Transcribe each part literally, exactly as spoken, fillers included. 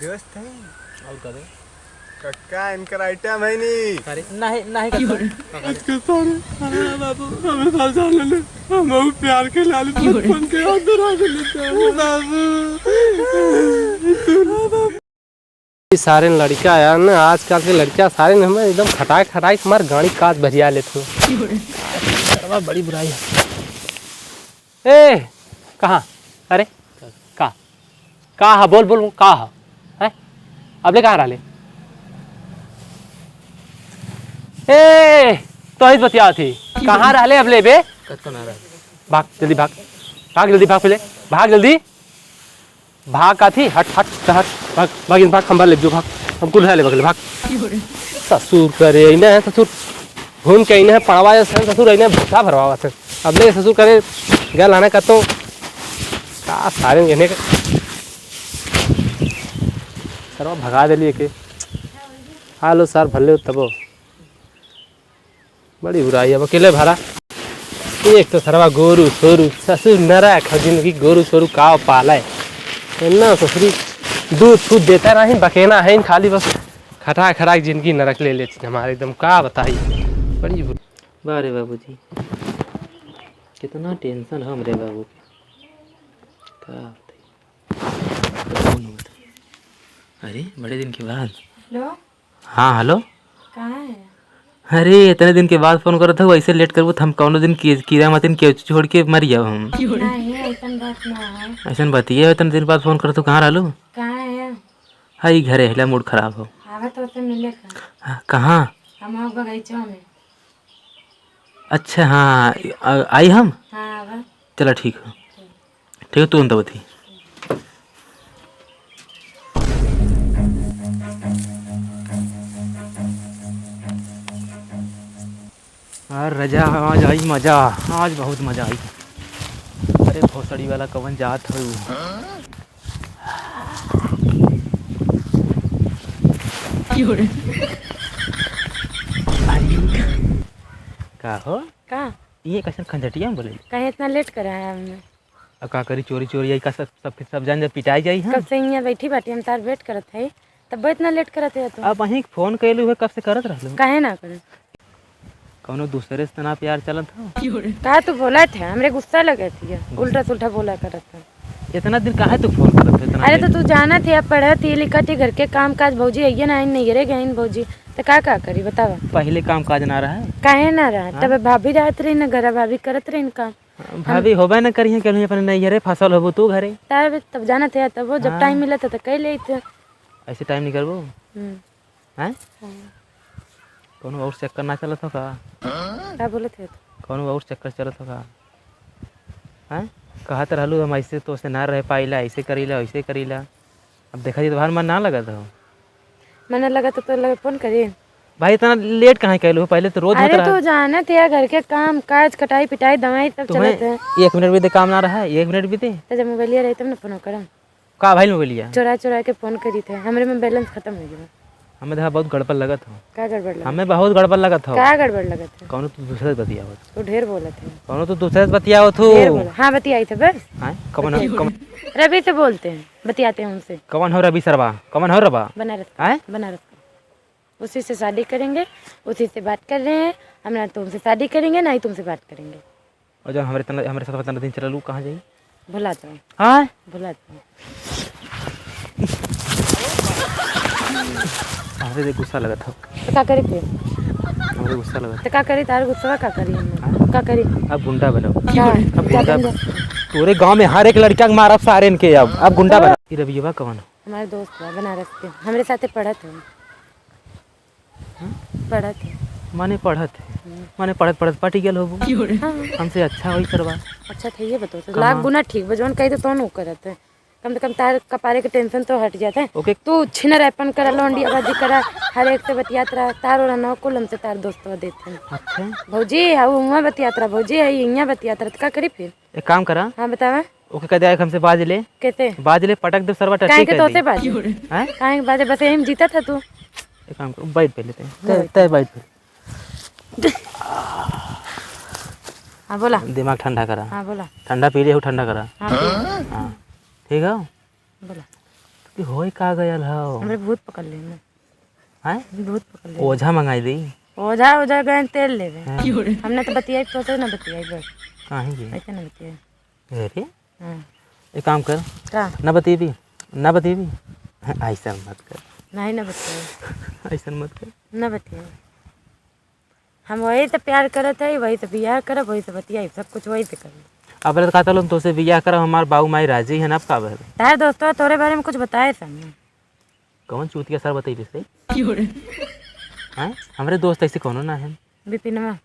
दोस्त है। और का दे? कक्का, इनकर आइटम है नी। अरे, नहीं, नहीं कक्का। आज के सारे, अरे बाबू, हमें साथ जाने ले। हम बहुत प्यार के लाल बचपन के अंदर आ गए बाबू। ई सारे लड़का यार ना, आजकल के लड़का सारे न हमें एकदम खटाई खटाई के मार गाड़ी काच भरिया लेत हो। सरवा बड़ी बुराई है। ए, कहाँ? अरे, का? का हा? बोल, बोल, का हा? हैं? अबले कहाँ रहले? ए, तो ही बतिया थी। कहाँ रहले अबले बे? कत्तो ना रहले। भाग, जल्दी भाग। भाग, जल्दी भाग पहले। भाग, जल्दी। भाग काथी, हट, हट, हट, भाग, भाग, इन भाग, खंभा ले जो, भाग, हम कुल है ले बगल, भाग। ससुर करे, इन्हें है ससुर, घूम के इन्हें पड़वा जैसे हैं ससुर, इन्हें भूसा भरवावा से। अब ले ससुर करे, गया लाना का तो, का सारे इन्हें का, सरवा भगा दे लिए के। हालो सर, भले तबो। बड़ी बुराई, अब अकेले भरा। एक तो सरवा गोरू सोरू, ससुर नरक है जिंदगी, गोरू सोरू का पाले। इतना ससुरी दूध फूद देता नहीं, बकेना है खाली बस। खटा खटा के जिंदगी नरक ले लेती हमारे एकदम, का बताई। बड़ी बुराई। वाह रे बाबूजी, कितना टेंशन है हमरे बाबू के। का बताई। अरे, बड़े दिन के बाद। हेलो। हाँ, हेलो। कहाँ है? अरे, इतने दिन के बाद फोन करत हो, ऐसे लेट करबो तो हम कौनो दिन की-, कीड़ा मतिन के छोड़ के मर जाओ हम। नहीं, ऐसन बात ना है। ऐसन बात ये है, इतने दिन बाद फोन करत हो, कहाँ रहलू? कहाँ है? हाँ, ई घरे है, मूड खराब हो। आवत होते मिले का? हाँ, कहाँ? हम बगीचा में। अच्छा, हाँ, आ-, आई हम? हाँ, आवा। चला, ठीक हो। ठीक है, तुरंत आवत ही। यार रजा, आज आई मजा, आज बहुत मजा आई। अरे भोसड़ी वाला कवन जात है वो? का हो? का? ये कैसन खंजटिया में बोले? काहे इतना लेट करा है हमने? अब का करी, चोरी चोरी आई का, सब, सब, सब जान जा पिटाई जाई हम। कब से हियाँ बैठी बाटी, हम तार वेट करत है, तब इतना लेट करत है तू। अब वहीं फोन कैलू है, कब से करत रहलू? काहे ना करे? कौनो दूसरे से तना प्यार चलत हो? का तू बोलत है, हमरे गुस्सा लगत है, उल्टा सुल्टा बोला करत है। इतना दिन काहे तू फोन करत हो, इतना अरे लेट? तो तू जानत है, अब पढ़त ही लिखत ही, घर के काम काज, भौजी आइए ना, आइन नैहरे गइन भौजी, तो का का करी बतावा? पहले काम काज ना रहा है? काहे ना रहा? हाँ? तब भाभी रहत रही ना घर, भाभी करत रही ना काम। भाभी होबे न करिहे, केहू अपने नैहरे फसल होबू तू घरे। तब, तब जानत है, तब वो जब हाँ। टाइम मिलत है, तो कह लेत है। ऐसे टाइम निकलबू? हम्म। हैं? हाँ। कौनो और चक्कर ना चलत हो का? का बोलत है तू? कौनो और चक्कर चलत हो का? हैं? कहत रहलू, "हम ऐसे तो से ना रह पाइला, ऐसे करीला, वैसे करीला।" अब देखा जी, तोहार मन ना लगत हो। मन ना लगत तो लगे फोन करी। भाई, इतना लेट काहे कैलू हो? पहले तो रोज होत अरे, रहा। तू जानत है, घर के काम काज, कटाई पिटाई, दवाई, तब तुम्हें चलत है। एक मिनट भी दे काम ना रहा है, एक मिनट भी दे। तो जब मोबाइलिया रही, तब ना फोन करम। का भाई मोबाइलिया? चोरा चोरा के फोन करी थे, हमरे में बैलेंस खत्म हो गया। हमें देखा बहुत गड़बड़ लगत हो। का गड़बड़ लगत? हमें बहुत गड़बड़ लगत हो। का गड़बड़ लगत है? कौनो तू दूसरे से बतियावत। तू ढेर बोलत है। कौनो तू दूसरे से बतियावत हो। ढेर बोला। हाँ, बतियाई थे बस। हाँ, कौन हो, बतियाई। कौन? रवि से बोलते हैं, बतियाते हैं उनसे। कौन हो रवि सरवा? कौन हो रवा? बनारस का। हैं? बनारस का। उसी से शादी करेंगे, उसी से बात कर रहे हैं। हम ना तुमसे शादी करेंगे, ना ही तुमसे बात करेंगे। और जब हमरे तना, हमरे साथ तना दिन चलल, उ कहाँ जाई? भुला जाओ। हाँ? भुला जाओ। हमरे देख गुस्सा लगत हो। तो का करी फिर? हमरे गुस्सा लगत। तो का करी, तार गुस्सा का करी हम? हाँ? का करी? अब गुंडा बनो। का? अब गुंडा जाते हैं। पूरे गांव में हर एक लड़का के मारब सारेन के अब। अब गुंडा बनो। ई रबियवा कौन हो? हमारे दोस्त बा बनारस के, हमरे साथे पढ़त है। हाँ? पढ़त है। माने पढ़त है? हम्म। माने पढ़त पढ़त पटी गेल होबू। हाँ। हमसे अच्छा होई सरवा। अच्छा था, ये बताओ तो कमा- लाख गुना ठीक बा, जौन कही तो तौन उ करत है। कम से कम तार कपारे के टेंशन तो हट जात है। ओके। तू छिनर अपन करा, लौंडियाबाजी करा, हर एक से बतियात रहा, तार और नौ कुल हमसे तार दोस्तवा देत है। अच्छा। भौजी है, वो हुआं बतियात रहा, भौजी है, यहाँ बतियात रहा, तो का करी फिर? एक काम करा। हाँ, बतावा। ओके कह दे, हमसे बाज ले। कैसे? बाज ले, पटक दे सरवा टट्टी काहे के कर तोसे दे। बाजे? हैं? काहे के बाजे? बस यही में जीता था तू। एक काम कर, बैठ पहले ते। हाँ। तय, तय बैठ पहले। हाँ, बोला। दिमाग ठंडा करा। हाँ, बोला। ठंडा पी ले हो, ठंडा करा। हाँ, पी। हाँ। ठीक है? बोला। कि होई का गयल हौ? हमरे भूत पकड़ लेना। हैं? भूत पकड़ लेना। ओझा मंगाई दी। ओझा, ओझा गए तेल लेवे। हैं? हमने तो बतियाई, तो से ना बतियाई बस। काहे के? ऐसे ना बतियाई। अरे, हाँ। एक काम कर। का? ना बतियाबी, ना बतियाबी। हाँ, ऐसा मत कर। नहीं, ना बतियाई। ऐसा मत कर। ना बतियाई। हम वही से प्यार करत हई, वही से बियाह करब, वही से बतियाई, सब कुछ वही से करब। अब तो कहता लोग तोसे बियाह करब, हमार बाऊ माई राजी है ना, अब का भइल? तार दोस्तवा तोरे बारे में कुछ बताए सब ना। कौन चूतिया सर बतैले से? क्यों रे? हैं? हमरे दोस्त ऐसे कौनो ना है। बिपिनवा।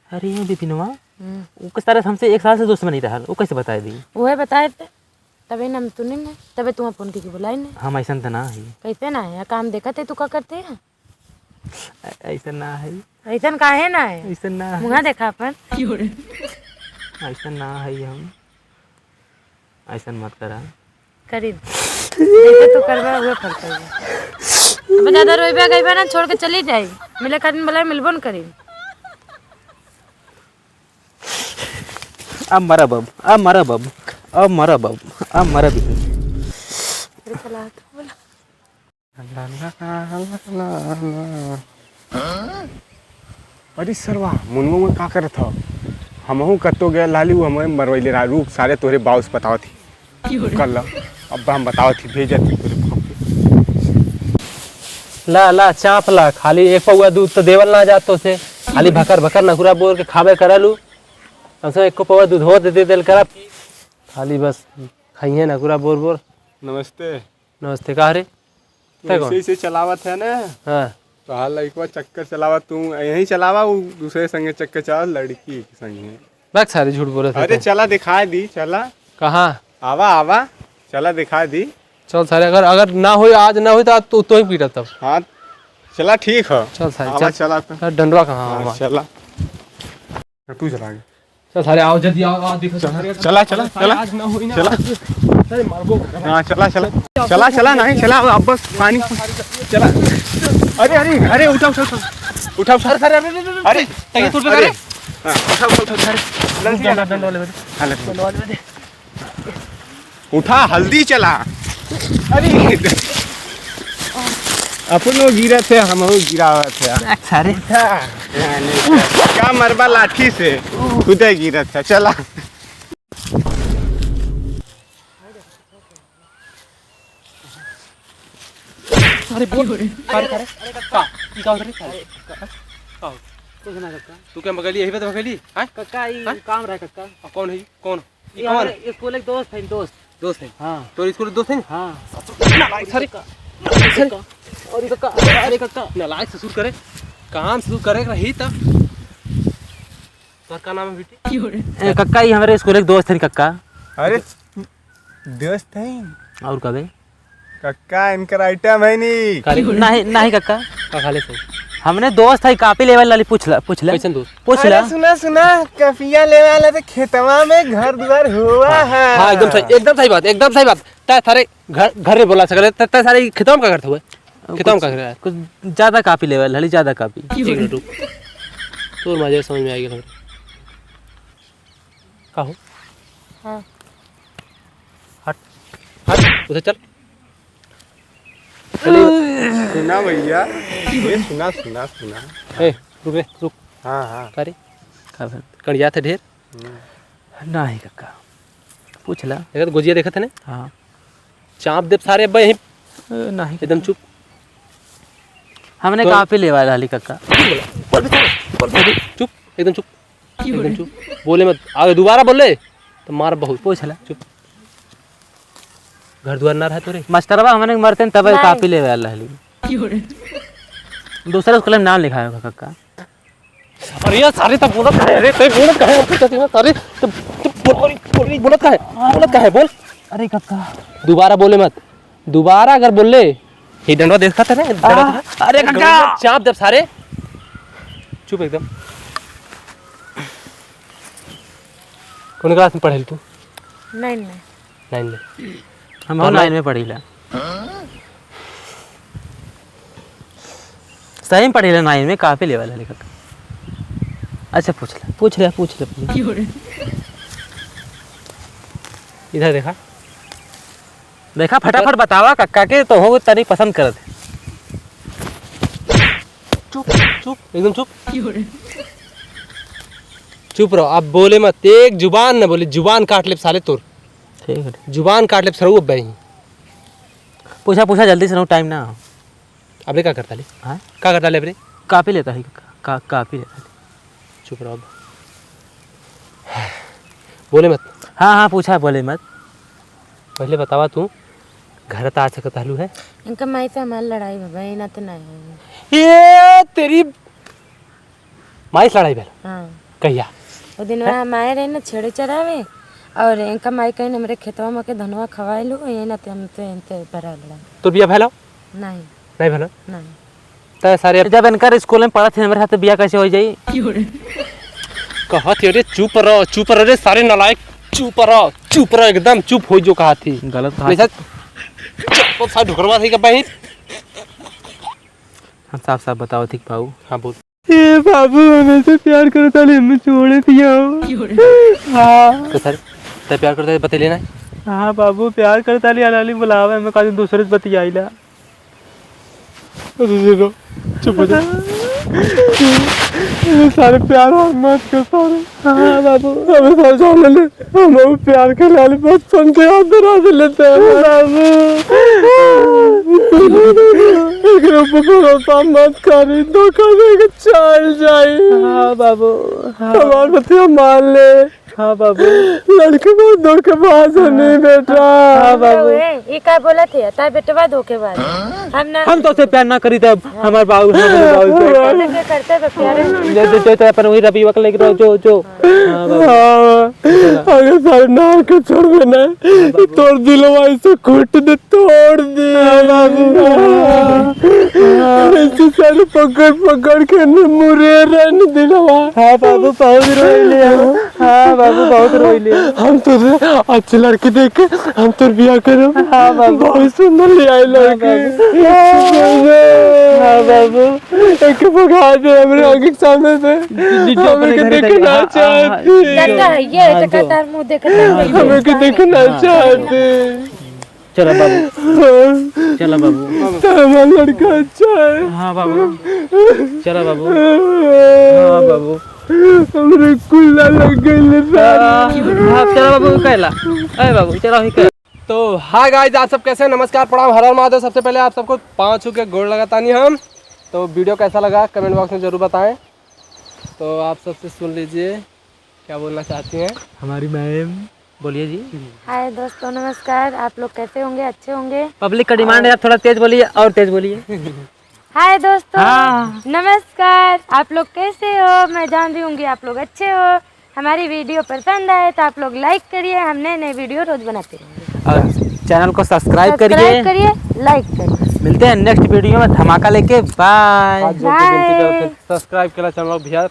अरे ये बिपिनवा, हम्म। ऊ के सारे हमसे एक साल से दुश्मनी रहल, ऊ कैसे बताए दी? उहे बताए थे, तबे ना हम सुने ना, तबे तुहाँ फोन करके बुलाई ना। हम ऐसन त ना है। कैसे ना है? काम देखत है तू का करते है? ऐ-, ऐसन ना है। ऐसन काहे ना है? ऐसन ना है। मुँहा देखा अपन। ऐसन ना है हम। ऐसन मत करा। करीब। जैसे तू करबा, उहे फल पाइबा। अब ज्यादा रोइबा गइबा ना, छोड़ के चली जाई। मिले खातिर बोला, मिलबो न करी। अब मरब अब, अब मरब अब, अब मरब अब, अब मरब ही। अरे चला, तो बोला। अरे सरवा, मुनवा में का करत ह? हमहू कत्तो गए लाली, उ हमें मरवैले रहा। रुक, सारे तोहरे बाउस बतावत ही। कर ल, अब हम बतावत ही, भेजत ही तोरे बाप के। ला, ला, चाप ला, खाली एक पौवा दूध तो देवल ना जात तोसे, खाली भकर भकर नकुरा बोर के खाबे करलू। हमसे एको पौवा दूध हो दे, दे देल करा, खाली बस खाइए नकुरा बोर बोर। नमस्ते। नमस्ते, का रे? तू तै ऐसे कौन? ऐसे चलावत है ना? हाँ। तो हाल लइकवा चक्कर चलावा, तू यहीं चलावा, उ दूसरे संगे चक्कर चलावा, लड़की के संगे। बक सारे झूठ बोलत है अरे तू। चला दिखा दी, चला। कहाँ? आवा, आवा, चला दिखा दी। चल सारे, अगर, अगर ना होई, आज ना होई तो आज तू, तू ही पीटा तब। हाँ, चला ठीक है। चल सारे, आवा, चल। चला तो। चल, डंडवा कहाँ हाँ, हमार? चला। तू चला आगे। चल सारे, आओ जल्दी आओ, आओ, देखो चला, सारे, चला, चला, सारे चला। आज ना होई ना, चला। आज सारे मारबो। हाँ, चला, चला। चला, चला, नहीं, चला, अब बस पानी, चला। अरे, अरे, अरे, उठा, उठा, उठा। उठा, उठा। अरे, सारे, अरे, अरे, अरे, अरे। तैयार तू अरे। अरे। हाँ, उठा, उठा, उठा, उठा। डंडा, डंडा वाले बजे। हाँ, ले। डंडा वाले बजे। उठा, हल्दी चला। अरे, अपन वो गिरत है, हम वो गिरावत है। सारे। उठा। का मरबा लाठी से? खुदे गिरत है, चला। अरे बोल। अरे, अरे, अरे, का? ई का होत रे? का होत? कुछ ना कक्का। तू क्या मगली यही पे तो मगली? हैं? कक्का, ई हैं? काम रहा कक्का। आ, कौन है? कौन? ई ई कौन हमरे है? स्कूल एक दोस्त है, दोस्त। दोस्त है? हाँ। तोर स्कूल दोस्त है? हाँ। सॉरी। कक्का। सॉरी। अरे कक्का, अरे कक्का। नालायक ससुर करे। काम ससुर करे रही तब। तोर का नाम है बेटी? ए, कक्का, ई हमरे स्कूल एक दोस्त है कक्का। अरे, दोस्त है? और का बे? कक्का, इनकर आइटम है नी। का रे? नहीं, नहीं कक्का। का खा ले सही? हमने दोस्त है, कापी लेवल लाली, पूछ ला, पूछ ला। कैसन दोस्त? पूछ अरे ला। सुना, सुना, कपिया लेवे वाला तो खेतवा में घर दुआर हुआ हाँ, है। हाँ, एकदम सही, एकदम सही बात, एकदम सही बात। तै थारे घर, घर में बोला सकले, तै, तै सारे खेतवा में का करत हुए? खेतवा में का कुछ, करे? कुछ ज्यादा कापी लेवल हली, ज्यादा कापी। एक मिनट रुक। तोर मजे समझ में आएगी हमरे। का हो? हाँ। हट, हट, उधर चल। अरे, सुना भैया, ये सुना, सुना, सुना। ए, रुक रे, रुक। हाँ, हाँ। का रे? का बात? कड़िया थे ढेर? हम्म। नाही कक्का। पूछ ला। देखत गोजिया देखत है ने? हाँ। चाप देब सारे अब्बे यहीं। ए, नाही एकदम कक्का। चुप। हमने तो कापी लेवा लाली कक्का। बोल बे, बोल बे, चुप, एकदम चुप। एकदम चुप। बोले मत। अगर दोबारा बोले, तो मार बहुत। पूछ ला। चुप। घर दुआर ना रहे तोरे? मास्टरवा हमने मरते न तबे नहीं। कापी लेवे आल रहली। दूसरे स्कूल में नाम लिखाए होगा कक्का। अरे यार, सारे तब बोलत काहे? अरे, तै बोलत काहे? हमको कहती ना, सारे तब, तब बोल, बोल, बोल, बोलत काहे? बोलत काहे? बोल। अरे कक्का। दोबारा बोले मत। दोबारा अगर बोले, ये डंडवा देखा था ना? डंडवा आ, देखा? अरे कक्का। चाप देब सारे। चुप एकदम। कौन क्लास में पढ़े तू? नाइन में। नाइन में। हम और नाइन में पढ़ीला। सही में पढ़ीला नाइन में, कापी लेवल है लेखक। अच्छा, पूछ ले, पूछ ले, पूछ ले, पूछ ले। इधर देखा। देखा, फटाफट बतावा कक्का के, तो हो तनी पसंद करत। चुप, चुप, एकदम चुप। चुप रहो, अब बोले मत, एक जुबान न बोली, जुबान काट लेब साले तोर। ठीक है। जुबान काट लेब सरऊ अब भाई। पूछा, पूछा जल्दी से, नो टाइम ना हो। अबे का करता ले? हाँ? का करता ले अबे? कापी लेता है, का, का, कापी लेता है। चुप रहो अब। बोले मत। हाँ, हाँ, पूछा, बोले मत। पहले बतावा तू, घर त आ सकत हलू है? इनका माई से हमार लड़ाई भवा, ये ना तो नहीं है। ये तेरी माई से लड़ाई भेल? हाँ। कहिया? वो दिन हैं? वहाँ हम आए रहे ना छेड़े चरावे, और इनका माई कहीं हमरे खेतवा में के धनवा खवाए लो, ये ना तो हमसे इनसे बड़ा लड़ा। तोर बिया भेलो? नहीं। नहीं भेलो? नहीं। तय सारे जब इनकर स्कूल में पढ़त थी, हमरे साथ बिया कैसे हो जाई? कहत ही, अरे चुप रहो, चुप रहो रे सारे नालायक, चुप रहो, चुप रहो, एकदम चुप हो जो कहत ही। गलत कहा। हमेशा चुप सारे ढुकरवा थी का बहिन। हम साफ साफ बताओ थी बाबू। हाँ बोल। ए बाबू, हमें से प्यार करता ले, हमें छोड़े दिया। हाँ। तो सर, तय प्यार करता है, बतेले ना? हाँ बाबू, प्यार करता ले, अलाली बुलावे, हमें कहा दूसरे से बतियाइला। अरे रो, चुप हो जा। ये सारे प्यार और मत कर सारे। हाँ बाबू। अबे सारे जान ले, हम वो प्यार के लाल बचपन के याद दिला दे लेते हैं। बाबू। एकरे ऊपर भरोसा मत करी, धोखा दे के चल जाई। हाँ बाबू, हाँ। हमार बतिया मान ले। हाँ बाबू। लड़के बहुत धोखेबाज है नहीं बेटा। हाँ बाबू। ए, ई का बोलत है? तार बेटवा धोखेबाज है। हम ना हम तो से प्यार ना करी तब हमार बाबू, हमारे बाबू से। करते बे प्यारे। ले दे, दे, दे, अपन वही रबीवा के लेके रहो, जो, जो। हाँ बाबू। हाँ, अगर सारे नाम के छोड़ देना, तोर दिलवा ऐसे घुट दे, तोड़ दे। हाँ बाबू। ऐसे सारे पकड़, पकड़ के न मुरे रहने दिलवा। हाँ बाबू, बहुत रोइले हम। हाँ बाबू, बहुत रोइले। हम तोरे अच्छे लड़के देख के हम तोर बियाह करब। हाँ बाबू। बहुत सुंदर ले आए लड़के। हाँ बाबू। हाँ बाबू। एक भगा दे हमरे आगे के सामने से। जी, जी, जो हमें अपने के घरे देखना जाइए। हाँ, हाँ, चाहती। जो। काका है, ये हाँ, तो जो। काका तार मुंह देखता है। हाँ, जो। हमें के देखना हाँ। चाहती। चला बाबू। चला बाबू। तो हमारा लड़का अच्छा है। हाँ बाबू। चला बाबू। हाँ बाबू। हमरे कुल्ला लग गइल बा। हाँ, चला बाबू, कैला। ए बाबू, चला ही कैला। तो hi guys, आप सब कैसे हैं? नमस्कार, प्रणाम, हर हर महादेव। सबसे पहले आप सबको पाँव छू के गोड़ लगातानी हम। तो video कैसा लगा comment box में जरूर बताएं। तो आप सबसे सुन लीजिए, क्या बोलना चाहती हैं हमारी मैम? बोलिए जी। हाय दोस्तों, नमस्कार। आप लोग कैसे होंगे? अच्छे होंगे? Public का demand है, आप थोड़ा तेज बोलिए, और तेज बोलिए। हाय दोस्तों, हाँ। नमस्कार। आप लोग कैसे हो? मैं जान रही हूँ कि आप लोग अच्छे हो। हमारी video पसंद आए तो आप लोग like करिए, हम नए नए video रोज बनाते रहेंगे। और channel को subscribe subscribe करिए। करिए, like करिए। मिलते हैं next video में धमाका लेके। Bye। हाथ जोड़ के विनती करते हैं, bye। Subscribe करा channel भैया।